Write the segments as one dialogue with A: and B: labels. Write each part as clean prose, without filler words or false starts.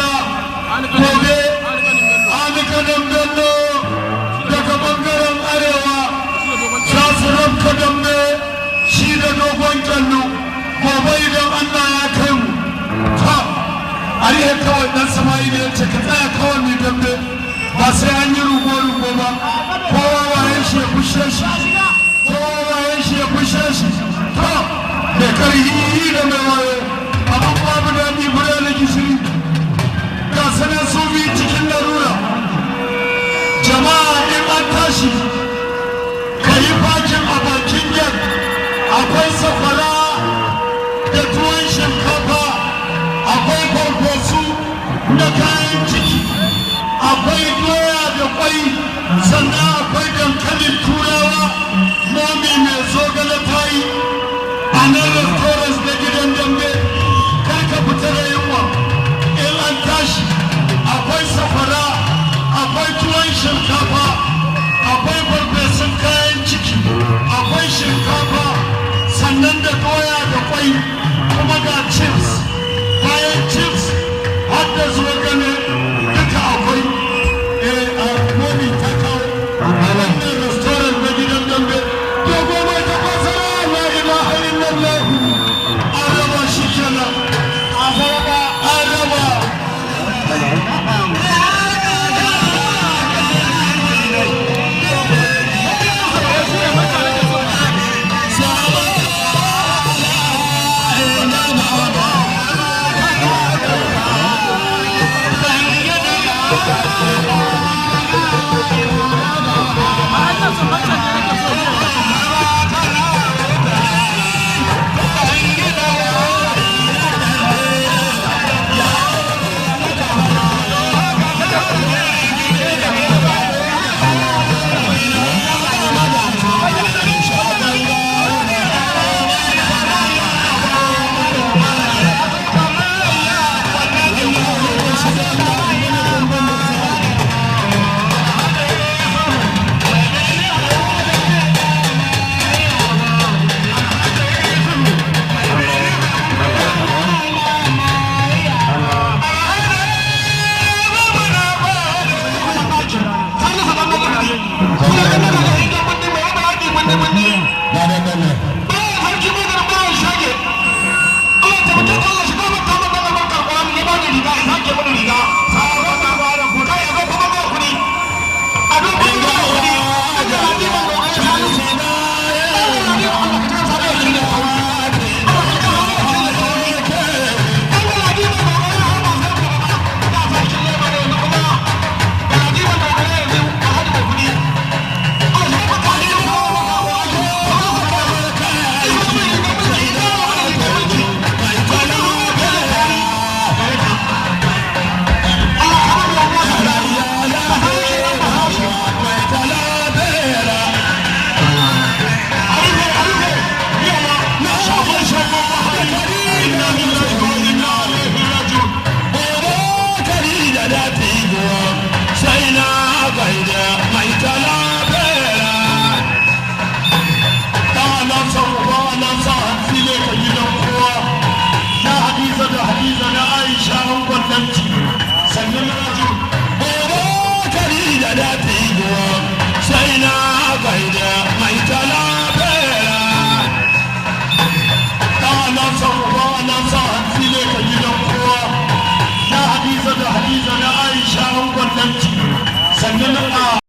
A: Gobe Alikanan Bello daga bangaren arewa za su rabka dambe shi da Dogon Kyallo gobe idan Allah ya kai mu. Ta arihe kawai, Dan Sama'ila ya ce ka tsaya kawai mai dambe, ba sai an yi rugo-rugo ba. Kowa wayan shi ya fushe shi, kowa wayan shi ya fushe shi. Ta mai karhi da mai wayo, abin babu daɗi fure da gishiri. Ga sanar su biyu cikin larura. Jama'a, in an tashi ka yi fakin a bakin gate, akwai safara da tuwon shinkafa, akwai farfesu na kayan ciki, akwai doya da kwai, sannan akwai dankalin Turawa. Momi mai zogale ta yi a nan restaurant na gidan dambe. Kar ka fita da yunwa. In an tashi akwai safara, akwai tuwon shinkafa, akwai farfesun kayan ciki, akwai shinkafa, sannan da doya da kwai, kuma ga chips. Bayan chips har da zogale, duka akwai. A momi ta kawo wannan restaurant na gidan dambe. Dogo Mai Takwasara, la ilaha illallah, an raba shi kenan, an raba. Sai na gaida Mai Talabera. Na san uba na sa hantsi ne ka gidan kowa, na Hadiza da Hadiza na Aisha an gwandanci sannan a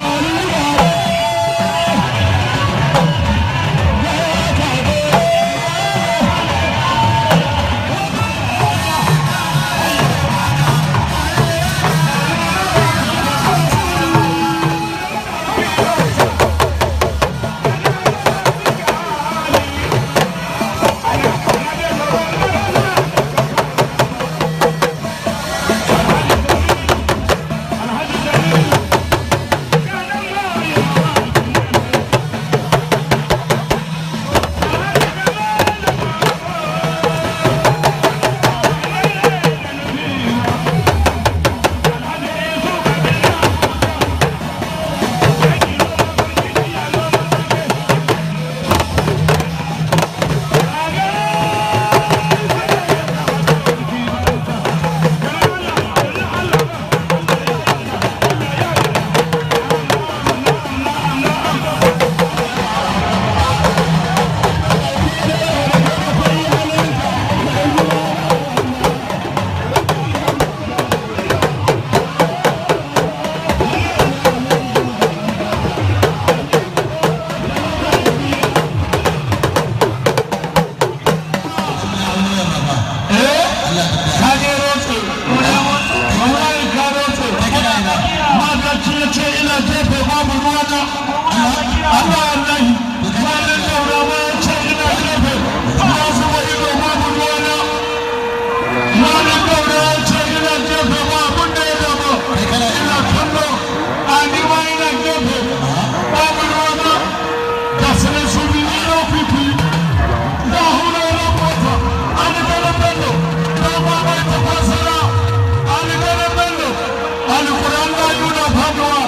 A: Faduwa,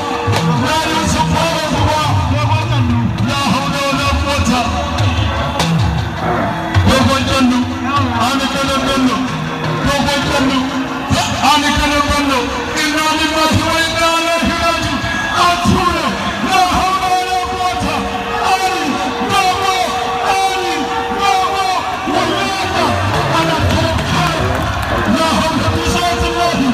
A: rayu sun fara zuwa. La haula wala quwwata. Dogon jallu, Ali Kanan Bello, dogon jallu, Ali Kanan Bello. Inna lillahi wa inna ilaihi raji'un. An tura. La haula wala quwwata. Ali Dogo, Ali Dogo, wallahi ana kai. La haula bi sha'atillahi.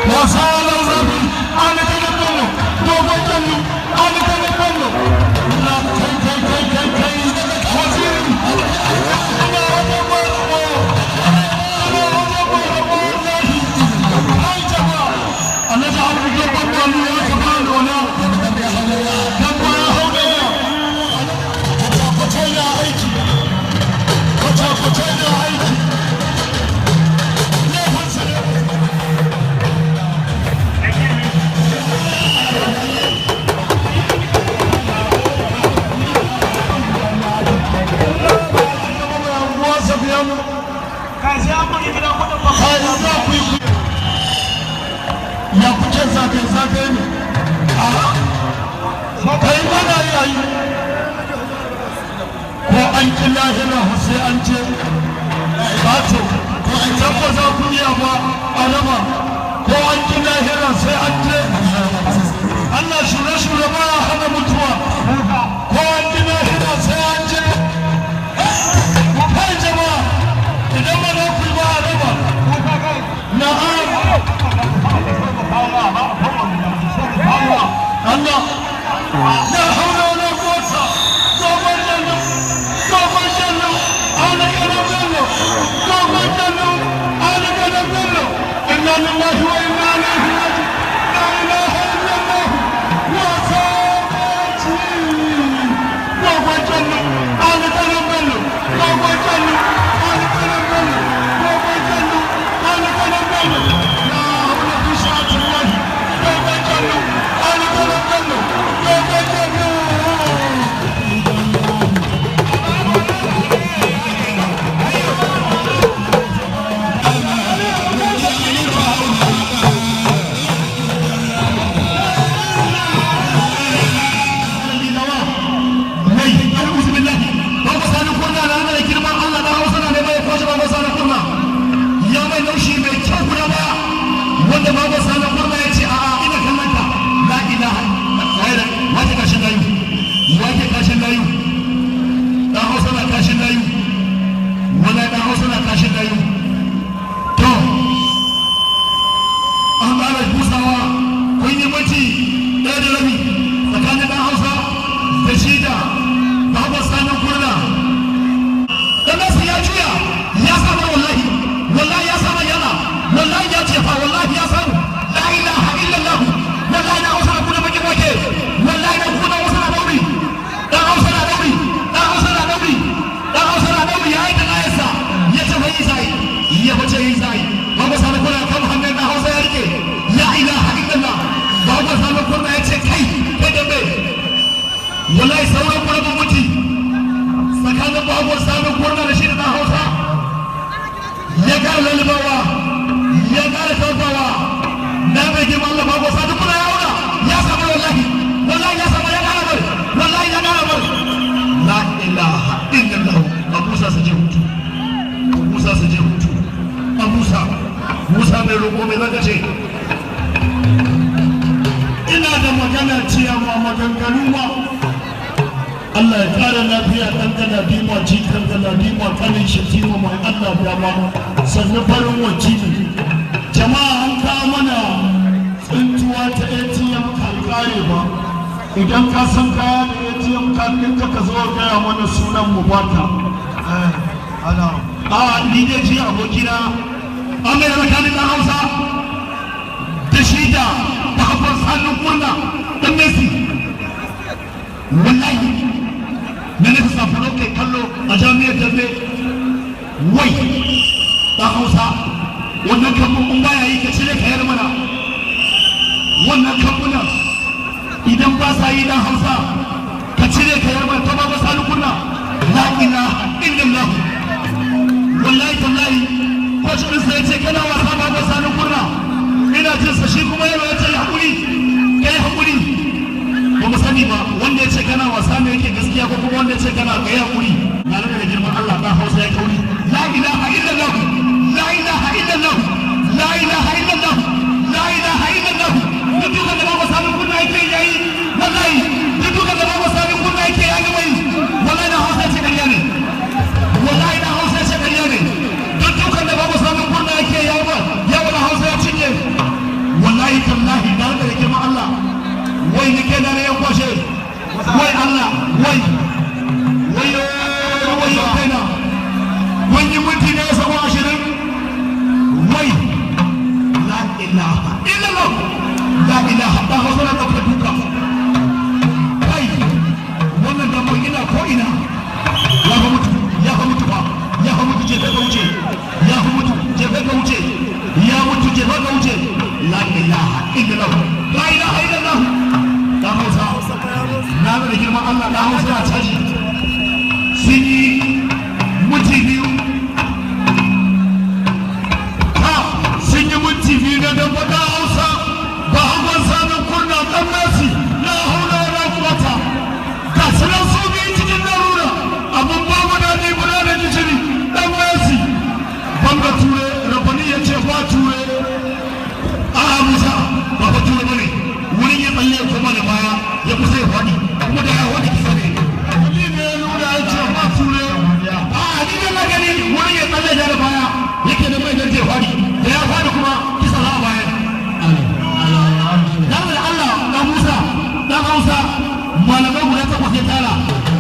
A: Wasa lau zafi. Ali Kanan Bello, dogon jallu, Ali Kanan Bello. La kai kai kai kai kai. Waziri. Ina wajen mai rabo. Ina wajen mai rabo wallahi. Ai jama'a. Alhaji Audu dogon jallu ya tafi alwala. Dan ya hau ɗaya. Kwace na aiki. Kwace na aiki. Laifinsa ne. Ya kuke zagaye-zagaye ne? A kai mana yayi ko an ki lahira sai an ce bato idan ba za ku iya ba a raba. Ko an ki lahira sai an ce Allah shure-shure ba ya hana mutuwa. Ko an ki lahira sai an ce. Kai jama'a, idan ba za ku yi ba a raba. Na'am. Allah, la hawla wala quwwata. Dogon jallo, dogon jallo, ala kana bello, dogon jallo, ala kana bello. Inna lillahi wa inna ilaihi raji'un. La ilaha illallah. Wa sabati. Dogon jallo, ala kana bello, dogon jallo, ala kana bello, dogon jallo, ala kana bello. La hawla fi sha'atillah. Dogon jallo, ala kana bello, dogon jallo. Mai al'uzu billahi, babu Sani Kurna na da girman Allah na Hausa na neman ya kwashe. Babu Sani Kurna ya mai laushi mai kyau guda daya wanda babu Sani Kurna ya ce a'a, ina kallon ka. La ilaha. Wace kashin layu, wace kashin layu. Dan Hausa na kashin layu, wala dan Hausa na kashin layu. To, an ƙara busawa. Kun yi minti 1.5 tsakanin dan Hausa da shi da babu Sanin Kurna. Dan nasu ya juya ya samu. Wallahi, wallahi ya samu yana. Wallahi ya ce fa, wallahi ya samu. La ilaha illallah. Wallahi na Hausa na kuna bakin wake. Wallahi na kuna Hausa na dauri. Dan Hausa na dauri, dan Hausa na dauri, dan Hausa na dauri. Ya yi da layarsa ya tafi yi zai ya bace yi zai. Babu Sanin Kurna kan hannun dan Hausa ya rike. La ilaha illallah. Babu Sanin Kurna ya ce kai kai dambe. Wallahi sauran rabin minti tsakanin babu Sanin Kurna da shi da dan Hausa. Ya kara lalubawa, ya kara karfawa na mai girman Allah. Babu Sanin Kurna ya auna ya samu. Wallahi, wallahi ya samu, ya kara bar. Wallahi ya kara bar. La ilaha illallah. Abusa su je hutu, Abusa su je hutu. Abusa Musa mai roƙo, mai zaka ce? Ina da magana ciyawa, maganganu ma. Allah ya ƙara lafiya. Ɗan Galadima, jikan Galadima, kanin Shatima mai Allah dama, sannan farin wakili. Jama'a, an kawo mana tsintuwa ta ATM kan kare ba. Idan ka san kaya da ATM card ɗinka, ka zo gaya mana sunan mu baka. A ni dai ji abokina an mai tsakanin ɗan Hausa da shi da Bahabar Sanin Kurna, ɗan Messi. Wallahi na nufi safaro kai kallo a jami'ar Dambe. Wai ɗan Hausa, wannan kambun in baya yi ka cire ka yar mana. Wannan kambunan idan ba sa yi, ɗan Hausa, ka cire ka yar mana. Ta Baba Sani Kurna. La ilaha illallah. Wallahi tallahi coach ɗinsa ya ce kana wasa. Baba Sani Kurna ina jin sa, shi kuma yaro ya ce ya haƙuri. Kai hakuri. Ba mu sani ba, wanda ya ce kana wasa ne yake gaskiya, ko kuma wanda ya ce kana. Kai hakuri. Na da girman Allah, dan Hausa ya kauri. La ilaha illallah, la ilaha illallah, la ilaha illallah, la ilaha illallah. Duk dukan da babu samun kunna yake yayi, wallahi duk dukan da babu samun kunna yake ya gama yi. Wallahi na Hausa ce ƙarya ne, wallahi na Hausa ce ƙarya ne. Duk dukan da babu samun kunna yake ya ba ya wala Hausa ya cinye. Wallahi tallahi, na da girman Allah, wai ni kai na ne ya kwashe. Wai Allah, wai wayo, wayo kaina. Kun yi minti ne sabo 20. Wai, la ilaha illallah, la ilaha. Da Hausa na ɗaukar duka. Kai, wannan damar ina ko ina. Ya fa mutu, ya fa mutu fa, ya fa mutu. Je ka wuce, ya fa mutu. Je ka wuce, ya mutu. Je ka wuce. La ilaha illallah, la ilaha illallah. Da Hausa, na da girman Allah, da Hausa na caji. Sun yi minti 2 ha, sun yi minti 2 na damba. Da Hausa ba hagon Sanin Kurna, dan Messi, la haula wala quwwata. Ga su nan su biyu cikin larura, abun babu daɗi guda da gishiri. Dan Messi, banga ture rabani ya ce ba ture. A Musa, ba fa ture bane. Wurin ya tsalle ya koma da baya, ya kusa ya faɗi, kuma da ya faɗi kisa ne. Ni ne ya nuna ya ce ba ture. A ni da na gani, wurin ya tsalle ya da baya yake da mai darje faɗi, da ya faɗi kuma kisa za a bayar. Dan da Allah, dan Musa, dan Hausa, malamai guda takwas ya tara,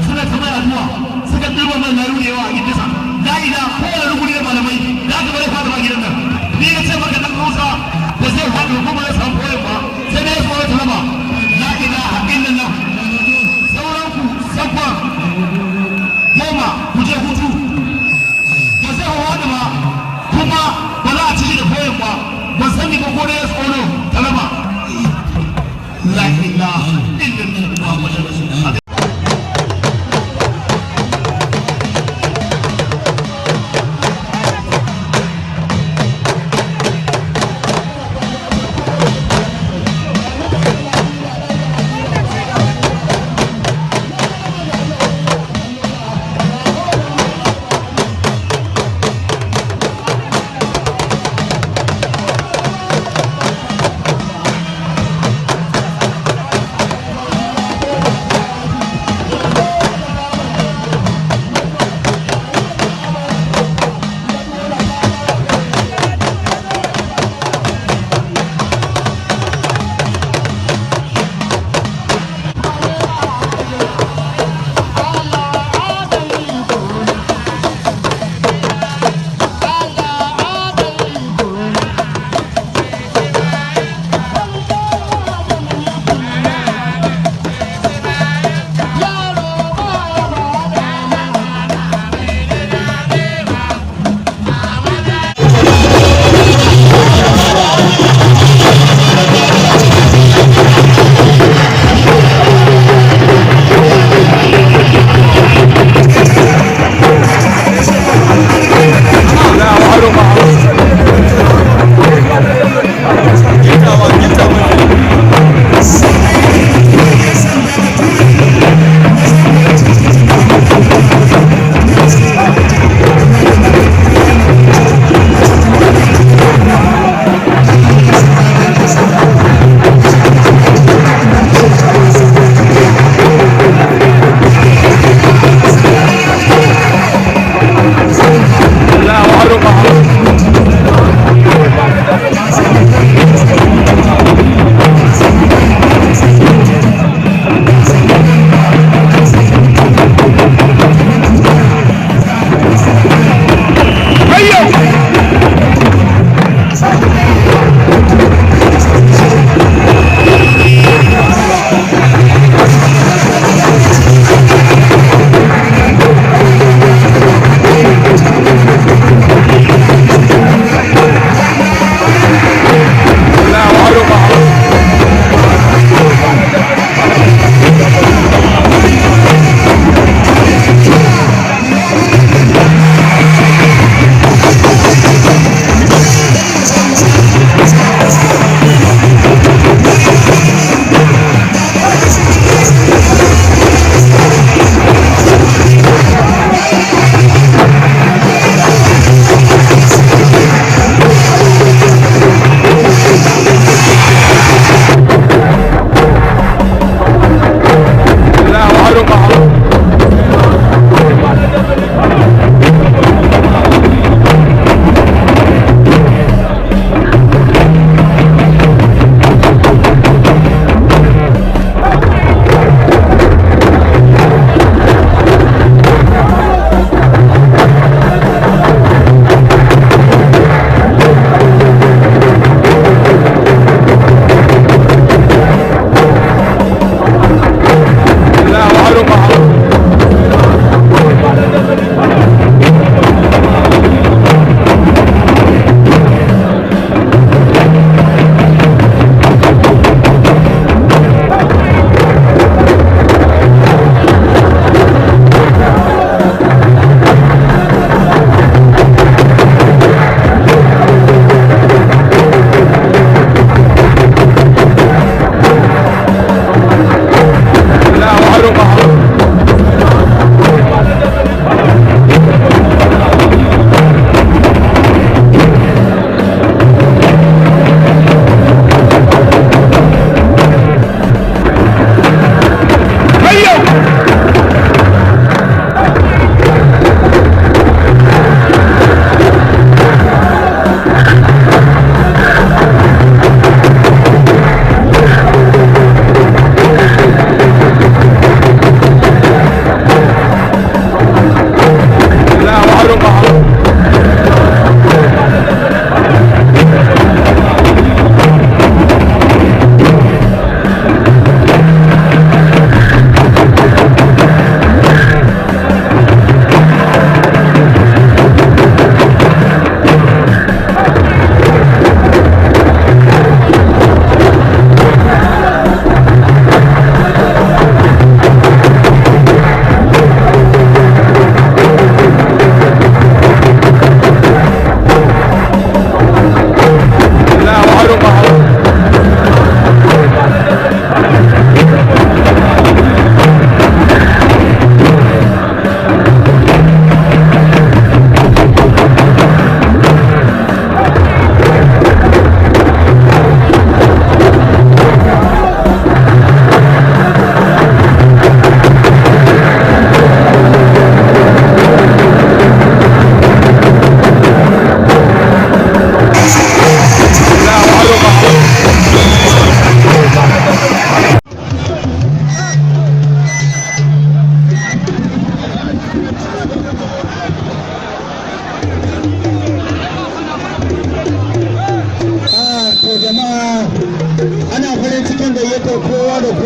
A: suna ta mai addu'a, suka ɗirba mai layu da yawa a gidansa. La ila, kowane rukuni da malamai da aka bari faɗi ba gidan nan. Ni ya ce maka dan Hausa ba zai faɗi ko ba zai samu koyon ba, sai dai ya tsoro ta raba. La ilaha illallah. Sauran ku sakwa 10, ku je hutu. Ba zai faɗi ba, kuma ba za a ci shi da koyon ba. Ban sani ba ko dai ya tsoro ta raba. La ilaha illallah Muhammadur Rasulullah.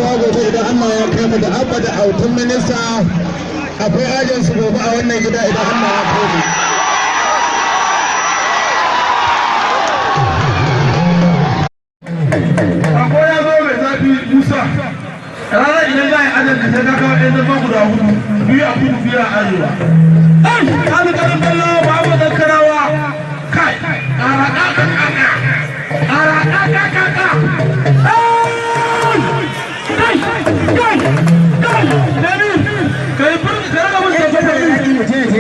B: Kasuwa gobe idan Allah ya kai mu da Abba da Autan Minista, akwai ajin su gobe a wannan gida idan Allah ya kai mu.
C: Sako ya zo mai zafi, Musa. Ranar idan za a yi adalci, sai ka kawo ɗan zama guda hudu, biyu a kudu, biyu a arewa. Ai, alƙalin Bello ba mu da karawa. Kai, ƙara ƙaƙa ƙaƙa. Ƙara ƙaƙa ƙaƙa. Ai! Kai, kai, kai, Dami, kai bir ka raga mun tafi tafi.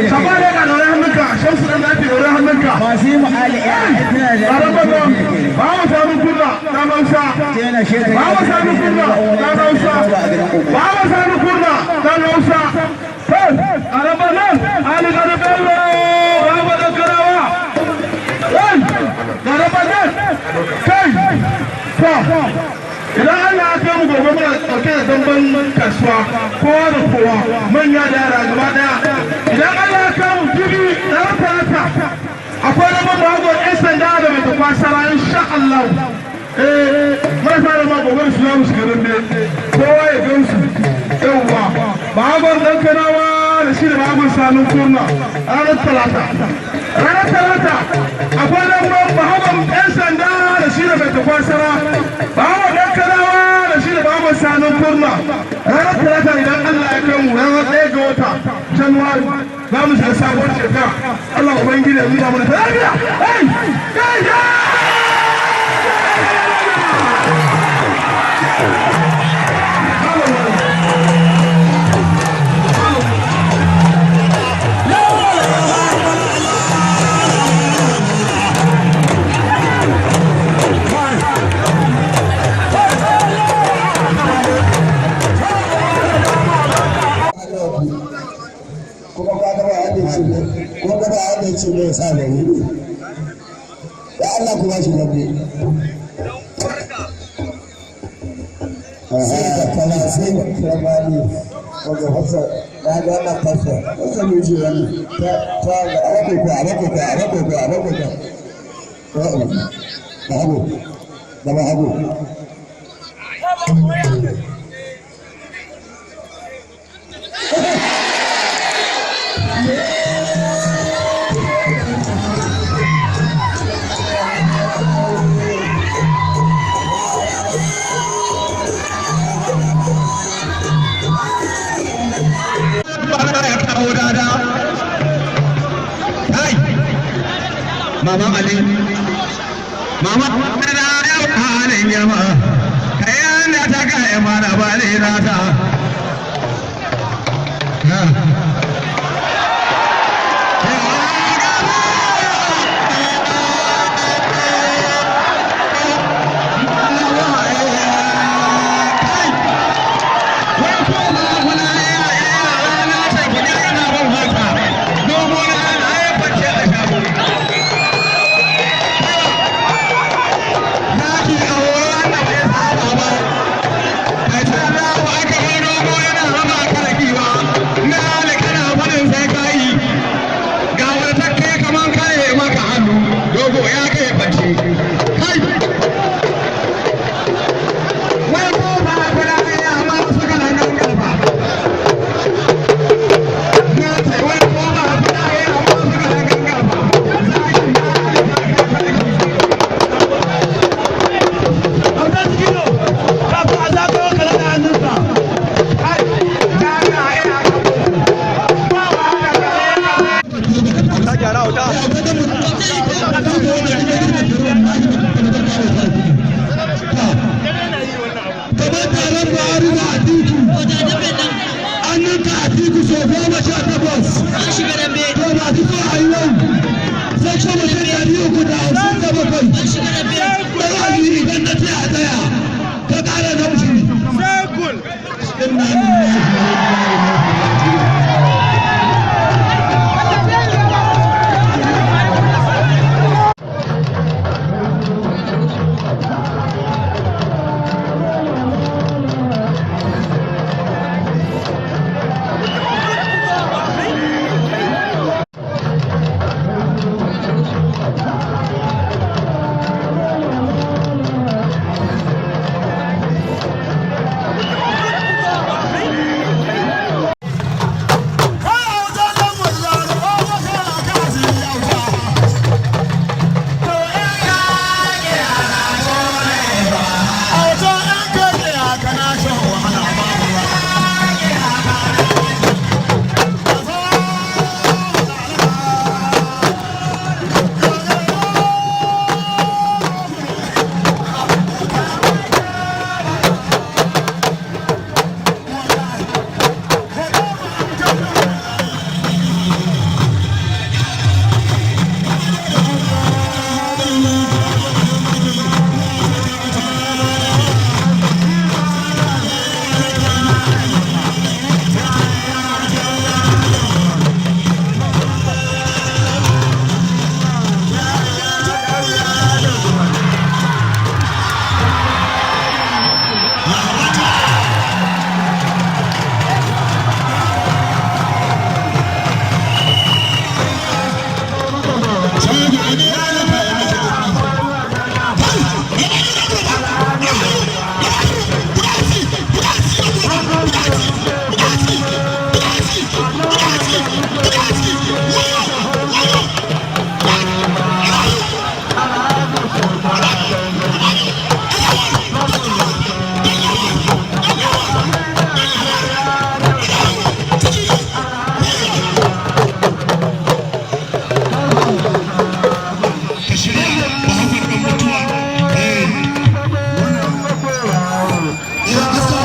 C: Sako ne ka daure hannunka, Shamsu ɗan zafi daure hannunka.
B: Masu yi mu'ali ya
C: Ƙaran Bello, ba mu samu kurna, ɗan Hausa. Baba Sani Kurna, ɗan Hausa. Baba Sani Kurna, ɗan Hausa. Kai, Araba nan, Ali Gari Bello, Baba ɗan Karawa. Kai, Araba nan, kai, to, idan Allah ya kai mu gobe, muna ɗauke da damban kasuwa, kowa da kowa, manya da yara gaba ɗaya. Idan Allah ya kai mu jibi, ranar Talata, akwai damban bagon 'yan sanda da mai takwasara, insha Allah. Marasa da ma gobe su za mu shiga dambe, kowa ya gan su. Yawwa, Bahagon Dan Kanawa da shi da Bahagon Sanin Kurna ranar Talata. Ranar Talata akwai damban Bahagon 'yan sanda da shi da mai takwasara, Bahagon Dan Kanawa da shi da Bahagon Sanin Kurna, ranar Talata idan Allah ya kai mu, ranar 1 ga wata Januwari, za mu shiga sabuwar shekara. Allah Ubangiji ya nuna mana ta lafiya. Hey, hey, hey!
B: Kuma ka ga ba yadda ce ne, kuma ga ba yadda ce ne sa da wuri. Ya Allah, ku ba shi dambe. Sai da kala, sai da kiramani wanda fasa na ga wannan fasa fasa ne ce wannan ta ta ga abako ko abako ko abako ko abako ko da hagu da ba hagu.
D: Mama Ali, Mama da ya halin yama, kayan da ta kai mana ba ne na ta.
A: Ka shirya ba hakan ɗan mutuwa. Eh. Aska.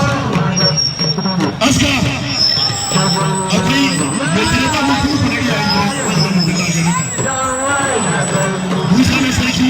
A: Aska. Akwai mai gida ta mun kurku na iyayen gida wanda mun gida gare ka. Musa mai sarki.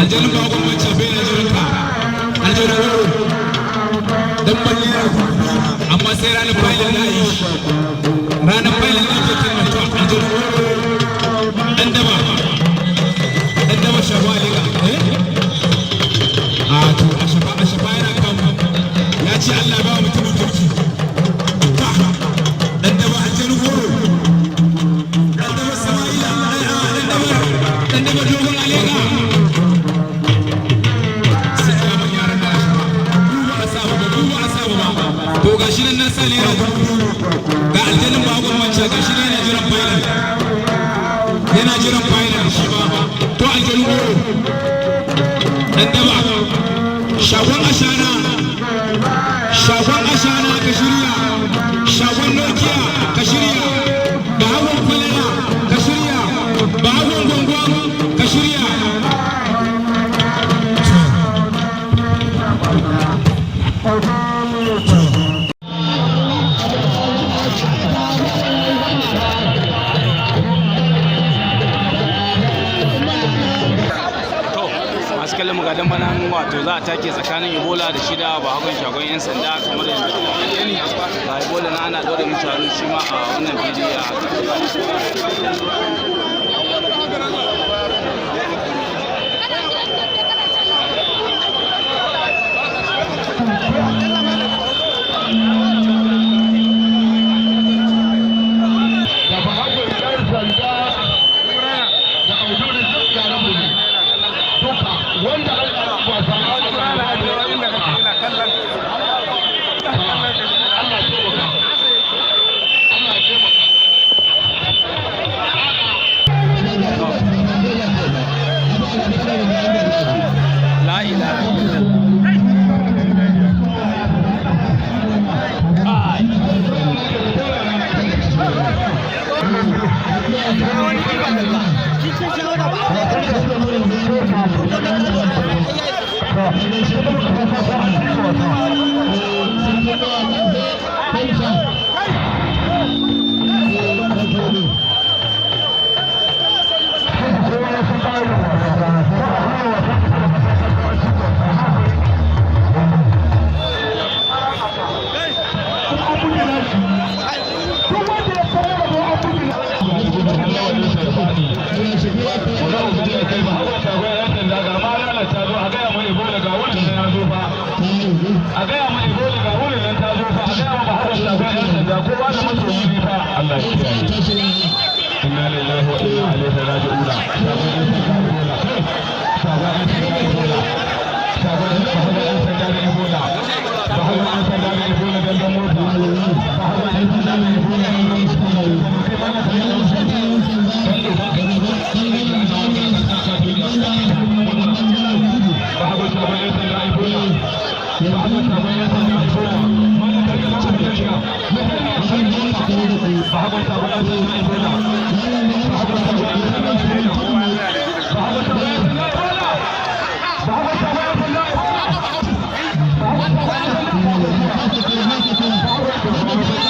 E: Aljanin Bagon Wancan bai na jiran ka. Aljanin Goro dan balle, amma sai ranar final na yi shi, ranar final na ke kan. To, Aljanin Goro, dan daba, dan daba, shafa alika, eh. A to, a shafa, a shafa yana kan ya ce Allah ba mutumin kirki. Ta dan daba, Aljanin Goro, dan daba Sama'ila, dan daba, dan daba dogon aleka. Sai yaran yaran da shafa ba a samu ba, ba a samu ba. To, gashi nan na sa ₦1000 ga Aljanin Bagon Wancan. Gashi nan yana jiran final, yana jiran final shi ma. To, Aljanin Goro, dan daba, shagon ashana, shagon ashana, ka shirya. Shagon Nokia, ka shirya. Bahagon Kwalera, ka shirya. Bahagon Gwangwan, ka shirya.
F: To, masu kallon mu, ga nan wato za a take tsakanin Ebola da shida Bahagon Shagon Yan Sanda. Kamar yadda kuka gani, ga Ebola na ana dore mishi hannu shi ma a wannan fili a.
A: Da Bahagon Yan Sanda da Auduri, duk yaran mu ne duka wanda Allah ba sama da Allah taimaka, Allah taimaka.
F: La ilaha illallah. Kai.
C: A gaya mu Ebola, ga wurin nan ta zo fa. A gaya mu Bahagon Shagon Yan Sanda, kowa da masoyi ne fa. Allah ya kiyaye. Inna lillahi wa inna ilaihi raji'un. Shagon Yan Sanda Ebola, Shagon Yan Sanda Ebola, Shagon Bahagon Yan Sanda da Ebola, Bahagon Yan Sanda da Ebola, dandan mota, Bahagon Yan Sanda da Ebola, dandan mota. Kai ma na tafi dan Bahagon Shagon Yan Sanda Ebola, Bahagon Shagon Yan Sanda Ebola. Mana karka maka mutum shiga. Bahagon Shagon Yan Sanda Ebola, Bahagon Shagon Yan Sanda Ebola, Bahagon Shagon Yan Sanda Ebola, Bahagon Shagon Yan Sanda Ebola, Bahagon Shagon Yan Sanda.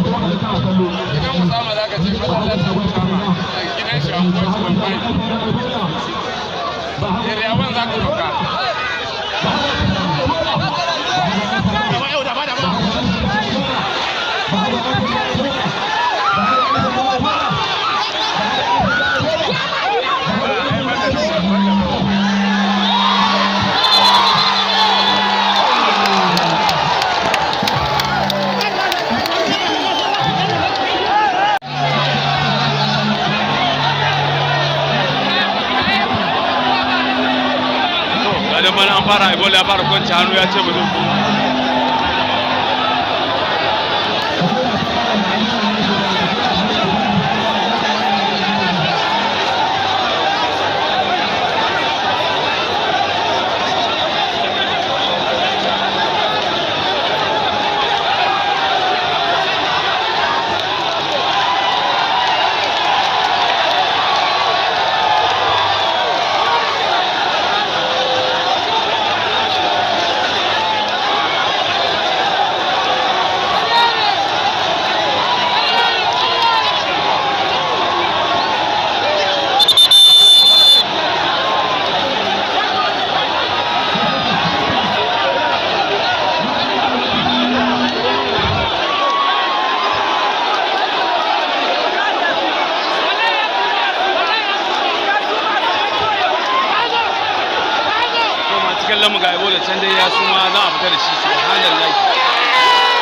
G: Gidan Usama za ka ce, masallacin Usama, gidan shi an kwanci babban area 1 za ka sauka.
F: Ga bana an fara, Ebola ya fara kwanci hannu, ya ce ba zai koma. Subhanallah.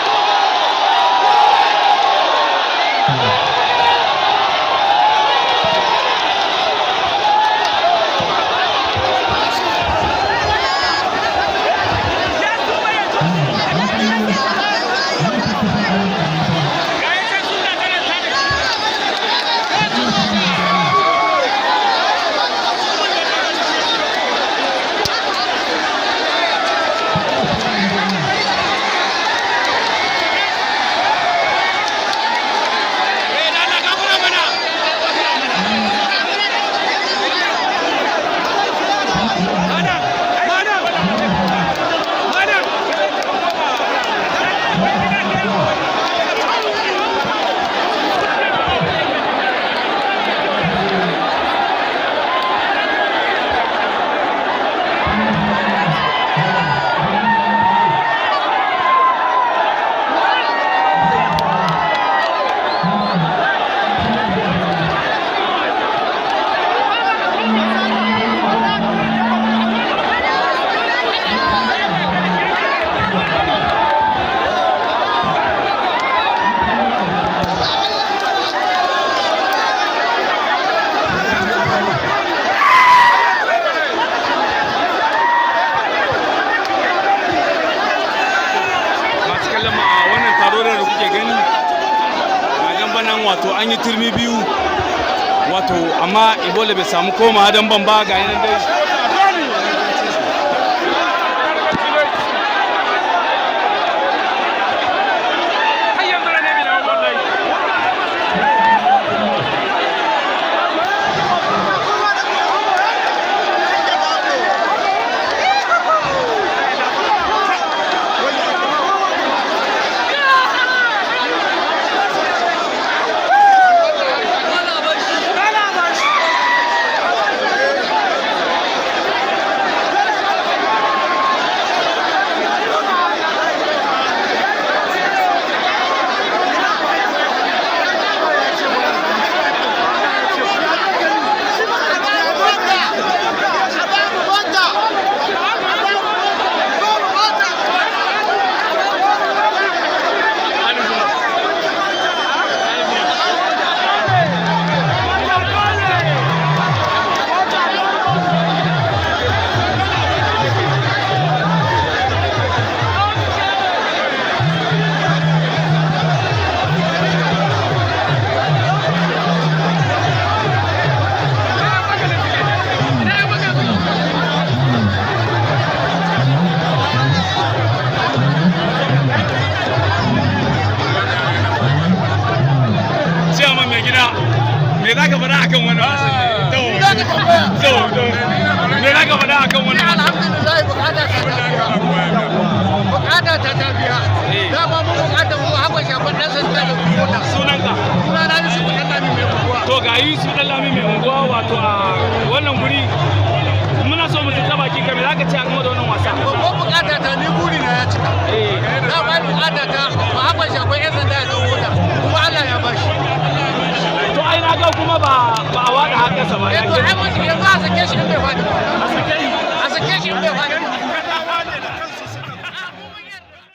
F: Masu kallon mu, a wannan taro da kuke gani, ga dambanan, wato an yi turmi biyu, wato amma Ebola bai samu koma damban ba. Ga yanan dai. Ciyaman, mai gida, me za ka faɗa akan wannan wasan? To, to, to, me za ka faɗa akan wannan wasan?
G: Alhamdulillah, bukata ta ta biya, bukata ta ta biya. Dama mun bukata mu haɓa shafan ɗan sanda da mota.
F: Sunanka?
G: Sunana Yusuf Ɗanlami mai unguwa.
F: To, ga Yusuf Ɗanlami mai unguwa, wato a wannan guri muna so mu ji ta bakin ka, me za ka ce a game da wannan wasa?
G: Babban bukata ta, ni buri na ya cika. Dama bukata ta mu haɓa shafan ɗan sanda da mota, kuma Allah ya bashi.
F: To, ai na ga kuma ba a wada haka sa ba.
G: Eh, to ai mun yanzu a sake shi in bai faɗi ba.
F: A sake shi.
G: A sake shi in bai faɗi.